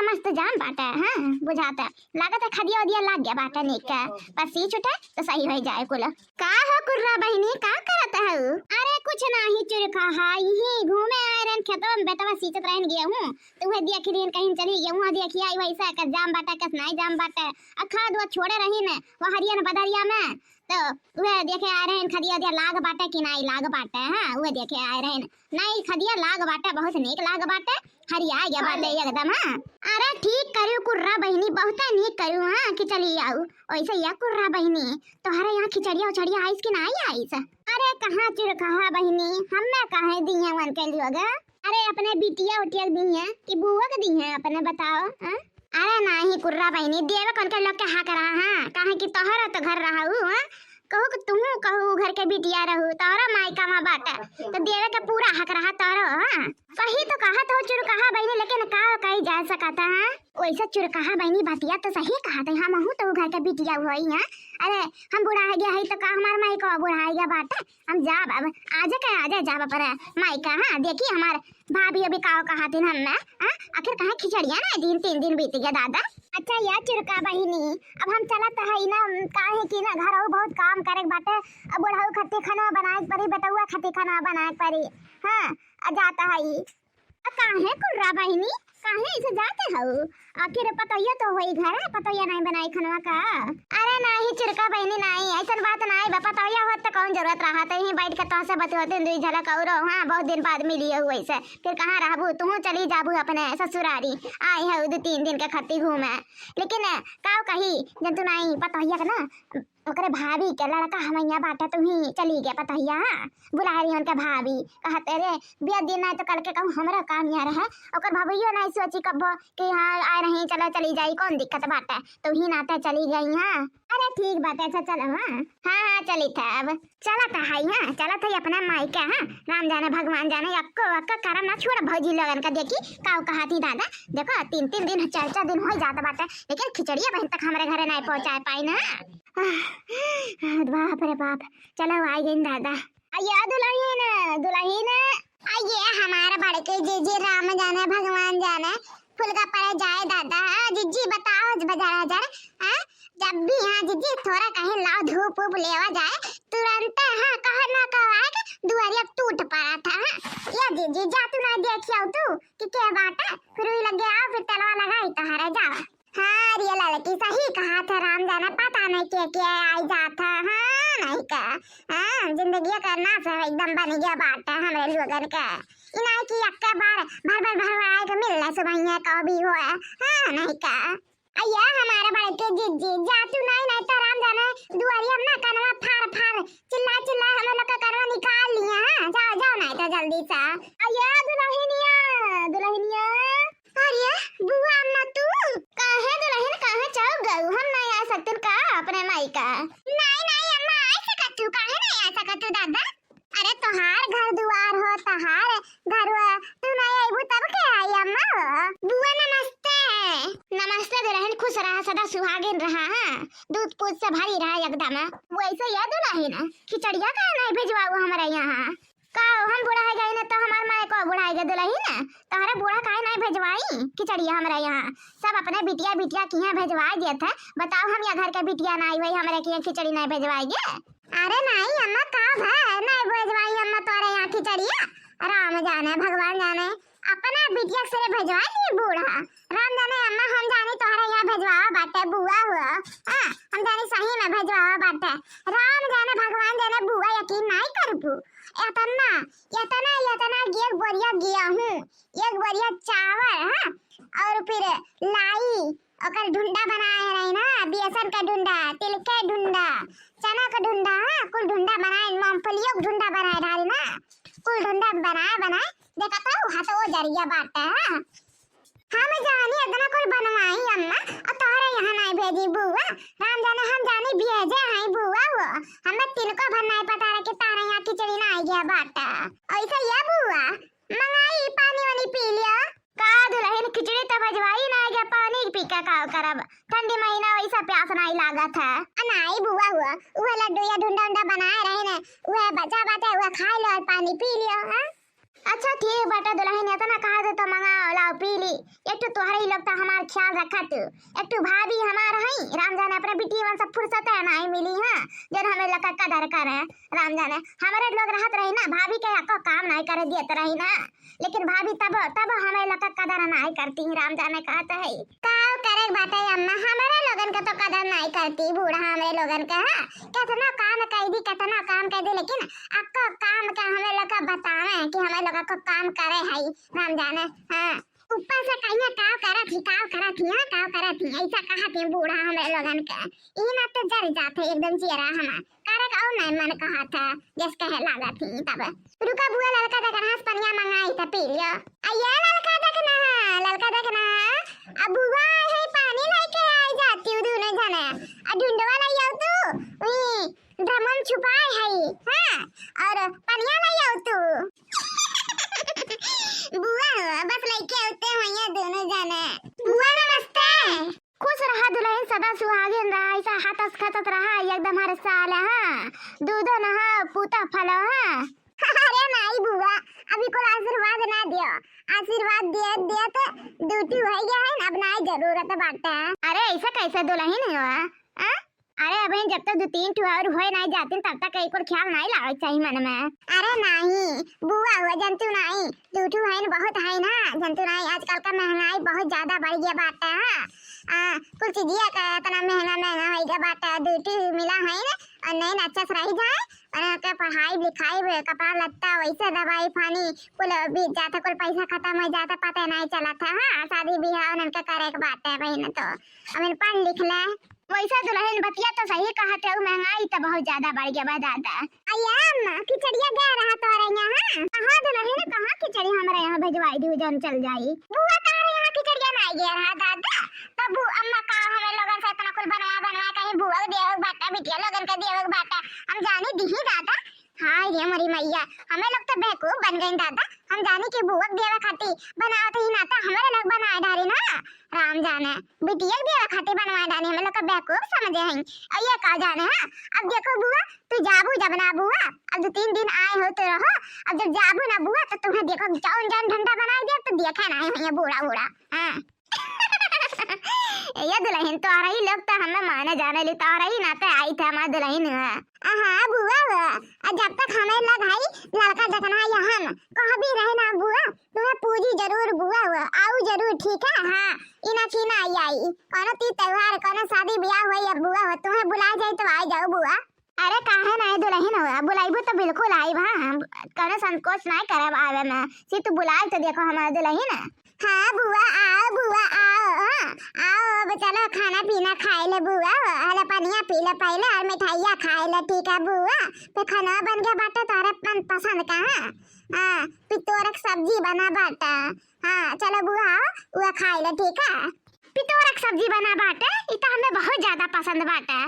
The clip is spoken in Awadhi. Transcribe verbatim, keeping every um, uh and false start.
मस्त जाम बाटे, हाँ, बुझाता। लागत है खदिया उदिया लाग गया बाटे नीक के। बस सींच उठे तो सही होइ जाए कुल। का हो कुर्रा बहिनी, का करत हऊ? अरे कुछ नाही चुरका, हाँ, यही घूमे आए रहन खेतवा में, बेटवा सींचत रहन गेहूँ, तो वह देखी रहन कहीं चली गेहूँ, देखी आई वैसा का जाम बाटे, कस नाही जाम बाटे। आ खाद वो छोड़े रही ने, वो हरियन बदरिया में, तो उहे देखे आए रहन खदिया उदिया लाग बाटे कि नाही लाग बाटे, हाँ, उहे देखे आए रहन। नाही खदिया लाग बाटे, बहुत नीक लाग बाटे, हरिया गया बाटे एकदम, हाँ। अरे ठीक करू कुर्रा बहिनी, बहुते नीक करू, हाँ, कि चली आऊ। वैसे या कुर्रा बहिनी, तोहरे यहाँ खिचड़िया उचड़िया आइस कि नाही आइस? अरे कहाँ चुरकहा बहिनी, हम्मे काहे दिए उनके लोग? अरे अपने बिटिया उटिया के दिए कि बुआ के दिए अपने, बताओ, हाँ? अरे नाही कुर्रा बहिनी, देवे कौन के लोग के हक रहा, हाँ? काहे कि तोहरो तो घर रहू, हाँ? कहू कि तुहू कहू घर के बिटिया रहू, तोहरो मायका में बाटे, तो देवे के पूरा हक रहा तोहरो, हाँ? सही तो कहत हो चुरकहा बहिनी, लेकिन का कही जा सकता है? वैसे चुरकहा बहिनी बतिया तो सही कहत है, हमहू तो घर के बिटिया होई, हाँ? अरे हम बुढ़ा गया है तो का हमार मायका बुढ़ा गया बाटे? हम जाब अब, आजे के आजे जाब अपने मायका, हाँ? देखी हमार भाभी अभी काव कहातिन हम्मे, हाँ? आखिर काहे खिचड़िया नाही दिन, तीन दिन बीत गया दादा। अच्छा या चुरका बहिनी, अब हम चलत है ना, काहे कि ना घरऊ बहुत काम करे के बाटे, अब बुढ़ऊ खत्ती खाना बनाए के पड़ी, बेटउआ खत्ती खाना बनाए के पड़ी, हाँ? आ जाता है ई। आ काहे कुर्रा बहिनी, काहे ऐसे जाते हऊ? आखिर पतोहिया तो होई घर, पतोहिया नाही बनाई खनवा का? अरे नाही चुरका बहिनी नाही, ऐसन बात नाही बा, पतोहिया होत तो कौन जरूरत रहा, तो यहीं बैठ के तोहसे बतियाते दुई झलक औरो, हाँ, बहुत दिन बाद मिली हऊ ऐसे, फिर कहाँ रहबू, तुहू चली जाबू अपने ससुरारी, आई हऊ दो तीन दिन के खत्ती घूमे। लेकिन काव कही, जन तू नाही पतोहिया के ना, ओकरे भाभी के लड़का हमैया बाटे, तुही चली गए पतोहिया, हाँ? बुला रही उनके भाभी, कहते रे बिया दिन नाही तो कल के कहूँ हमरा काम यहाँ रहे, ओकर भाभियो नाही सोची कब्बो कि हाँ आए रही, चलो चली जाई, कौन दिक्कत बाटे, तुही नाते चली गई, हाँ? अरे ठीक बाटे, अच्छा चलो, हाँ, हाँ, हाँ, चली थे अब, चलत है, हाँ, चलत है अपने मायके, हाँ, राम जाने भगवान जाने, अक्को अक्को करम ना छोड़ भौजी लोगन का, देखी काव कहाती दादा, देखो तीन तीन दिन चार चार दिन हो जाता बाटे, लेकिन खिचड़िया बहिन तक हमरे घरे नाही पहुँचाए पाई ना। आह, बाप रे बाप, चलो आई गई दादा। अये दुलहिन, दुलहिन, अये हमार बड़के जीजी राम जाने भगवान जाने, फुलका पड़े जाए दादा। हाँ जीजी बताओ, बाजार हजार, हाँ? जब भी हाँ जीजी थोड़ा कहीं लाओ धूप ऊप लेवा जाए, तुरंत हाँ कहो ना कहो आए के दुआरिया टूट पड़ा था, हाँ? या जीजी जा तू ना देखियो तू कि के बाटे, फिर वही लगे आओ, फिर तेलवा लगाई तोहरे जाओ। हाँ, अरे लड़की सही कहा था राम जाने, पता नहीं के के आई जात है। हाँ, नहीं का, हाँ, जिंदगी का नाश है, एकदम बन गया बात है हमरे लोगन का। ई नहीं कि अक्के बार भर भर भर भर आए के मिल ले सुबह का भी हो है। हाँ, नहीं का। अये हमारे बड़के जीजी, जा तू नहीं, नहीं तो राम जाने दुआरिया में ना कनवा फाड़ फाड़ चिल्ला चिल्ला हम लोग का कनवा निकाल लिया। हाँ, जाओ जाओ नहीं तो जल्दी से। अये दुलहिनिया, दुलहिनिया। अरे बुआ अम्मा तू? काहे दुलहिन, काहे चौक गऊ? हम नहीं आ सकते का अपने मायका? नहीं नहीं अम्मा, आ सकत तू, काहे नहीं आ सकत तू दादा? अरे तोहार घर दुआर हो, तोहार घर हुआ, तू नहीं आईबू तब के आई अम्मा हो? बुआ नमस्ते। नमस्ते दुलहिन, खुश रहा, सदा सुहागिन रहा, हाँ, दूध पूत से भरी रहा एकदम। वैसे ये दुलहिन, खिचड़िया काहे नहीं भेजवाऊ हमारे यहाँ? का हो, हम बुढ़ाई गई न तो हमार मायको बुढ़ाई गई दुलहिन, तोहरे बूढ़ा काहे नहीं भेजवाई खिचड़िया हमरा यहाँ? सब अपने बिटिया बिटिया किहाँ भेजवाई देत है। बताओ, हम या घर के बिटिया नहीं हुई, हमरे किहाँ खिचड़ी नहीं भेजवाई गे? अरे नहीं अम्मा, का भय नहीं भेजवाई अम्मा तोहरे यहाँ खिचड़िया? राम जाने भगवान जाने, अपना बिटिया से भेजवाई दी बूढ़ा। राम जाने अम्मा, हम जानी तोहरे यहाँ भेजवावा बाटे बुआ हुआ। हाँ, हम जानी सही में भेजवावा बाटे। राम जाने भगवान जाने बुआ, यकीन नहीं करबू। एतना, एतना, एतना एक बोरिया गेहूं, एक बोरिया चावल, हाँ, और फिर लाई, ओकर ढुंडा बनाए रही ना, बेसन का ढुंडा, तिल के ढुंडा, चना का ढुंडा, हाँ, कुल ढुंडा बनाए, मूंगफलियों का ढुंडा बनाए डाली ना, कुल ढुंडा बनाए, बनाए, देखा था, वो हाथ वो जरिया बाटे, हाँ। हम जानी इतना कुल बनवाई अम्मा, और तोहरे यहाँ नहीं भेजी बुआ। राम जाने हम जानी भेजे हैं बुआ वो। हमें तिनको भर नहीं पता रहे कि तारे यहाँ खिचड़ी ना आई गया बाटा। ऐसा ये बुआ, मंगाई पानी वानी पी लियो। का दुलहिन, खिचड़ी तो भेजवाई ना आई गया, पानी पी के का करब? ठंडी महीना वैसा प्यास नहीं लागत है। आ, नहीं बुआ हुआ, वह लड्डू या ढुंडा उंडा बनाए रहे ने, वह बचा बाटे, वह खा लो और पानी पी लियो, हाँ? अच्छा ठीक बाटे दुलहिन, इतना कहा दे तो मंगा ला। पी ली। एक तो तोहरे ही लोग तो हमार ख्याल रखत, एक तो भाभी हमार हई, राम जाने अपने बिटियवन से फुर्सत है नाहीं मिली, हाँ, जन हमरे लोग का कदर करे। राम जाने हमरे लोग रहत रही ना, भाभी के एको काम नाहीं करे देत रही ना, लेकिन भाभी तब, तब हमरे लोग का कदर नाहीं करती, राम जाने कहत है। का करे के बाटे अम्मा, हमरे लोगन के तो कदर नाहीं करती बूढ़ा हमरे लोगन के, हाँ, केतना काम कइ दी, केतना काम कइ दी, लेकिन अक्को काम के हमरे लोग का बतावे कि हमरे लोग को काम करे है, राम जाने। हाँ, ऊपर से कहिया काव करत ही, काव करत ही, हाँ, काव करत ही, ऐसा कहत ही बूढ़ा हमरे लोगन के। ई ना तो जर जात है एकदम जियरा हमार। करे का और नहीं मन कहत है, जस कहे लागत ही तब। रुका बुआ, ललका देखना है, पनिया मंगाई था, पी लियो। आ ये ललका देखना है, ललका देखना है। अब बुआ है, पानी लेके आई जाती हूँ दोनों जने। आ ढूंढवा ले आओ तू, वही ड्रम में छुपाए है, हाँ, और पनिया ले आओ तू। बुआ हो, बस लेके आते हैं ये दोनों जने। बुआ नमस्ते। खुश रहा दुलहिन, सदा सुहागिन रहा, ऐसा हंसत खेसत रहा, एकदम हर साल, हाँ, दूधो नहा, पूता फलो, हाँ। अरे नाहीं बुआ, अभी कुल आशीर्वाद ना दियो, आशीर्वाद दियत दियत ड्यूटी होइ गया है ना, अब नाहीं जरूरत बाटे। अरे ऐसा कैसे दुलहिन हुआ, हाँ? अरे अबहिन जब तक दो तीन ठो और होए नाहीं जातिन, तब तक एक और ख्याल नाहीं लावे के चाही मन में। अरे नाहीं बुआ, हुआ जंतु नाहीं, दू ठो हइन बहुत हइन ना, जंतु नाहीं, आजकल का महंगाई बहुत ज्यादा बढ़ गया बाटे, हाँ। आ, कुल चीजिया का इतना महंगा महंगा होइ गया बाटे, दू ठो मिला हइन, और नहीं ना अच्छा से रही जाए, और उनके पढ़ाई लिखाई, कपड़ा लत्ता, वैसे दवाई पानी, कुल बीत जाता, कुल पैसा खत्म होइ जाता, पता नाहीं चलत है, हाँ, शादी बियाह उनके करे के बाटे बहिन, तो अब पढ़ लिख ले। वैसे दुलहिन बतिया तो सही कहत है, महंगाई तो बहुत ज्यादा बढ़ गया बा दादा। अये अम्मा, खिचड़िया गया रहा तोहरे यहाँ? हाँ दुलहिन, कहाँ खिचड़ी हमरे यहाँ भेजवाई दी, जन चल जाई। बुआ तोहरे यहाँ खिचड़िया नाहीं गया रहा दादा, तब बु-, अम्मा का हमें लोगन से इतना कुल बनवा बनवा कहीं बुआ के देवे के बाटे, बिटिया लोगन के देवे के बाटे, हम जानी दीही दादा। हाय रे मोरी मैया, हमें लोग तो बेवकूफ बन गई दादा, हम जानी कि बुआ के देवे खातिर बनावत ही ना, तो हमारे लोग बनाए डारी ना। राम जाने, बिटिया के देवे खातिर बनवाए डारी, हमें लोग का बेवकूफ समझे हैं। और ये का जाने, हाँ, अब देखो बुआ, तू जाबू जब ना बुआ, अब दो तीन दिन आए हो तो रहो, अब जब जाबू ना बुआ तो तुम्हें देखो जौन जौन ढंडा बनाए दे, तो देखे ना है ये बूढ़ा बूढ़ा, हाँ। ये दुलहिन, तोहरा ही लोग तो हमें माने जाने ली, तोहरा ही नाते आई थे हमार दुलहिन हुआ। हाँ बुआ हुआ, और जब तक हमें लग हई लड़का देखना है हम, कहाँ भी रहे ना बुआ, तुम्हें पूजी जरूर बुआ हुआ, आऊ जरूर, ठीक है? हाँ, इना की ना आई आई, कोनो ती त्योहार, कोनो शादी ब्याह हुआ या बुआ हुआ, तुम्हें बुला जाए तो आ जाओ बुआ। अरे काहे नाहीं दुलहिन हुआ, बुलाइबू तो बिल्कुल आइब, हाँ, हम कोनो संकोच नाहीं करब आवे में। सी तू बुलाए तो देखो हमार दुलहिन। हाँ बुआ, आओ बुआ, आओ, हाँ, आओ, अब चलो खाना पीना खाए ले बुआ, हले पनिया पी ले पहले और मिठाइया खाए ले, ठीक है बुआ? तो खाना बन गया बाटे तोहरे मन पसंद का, हाँ? हाँ, पितोरक सब्जी बना बाटे, हाँ, चलो बुआ, आओ, वो खाए ले, ठीक है? पितोरक सब्जी बना बाटे, ई तो हमें बहुत ज्यादा पसंद बाटे।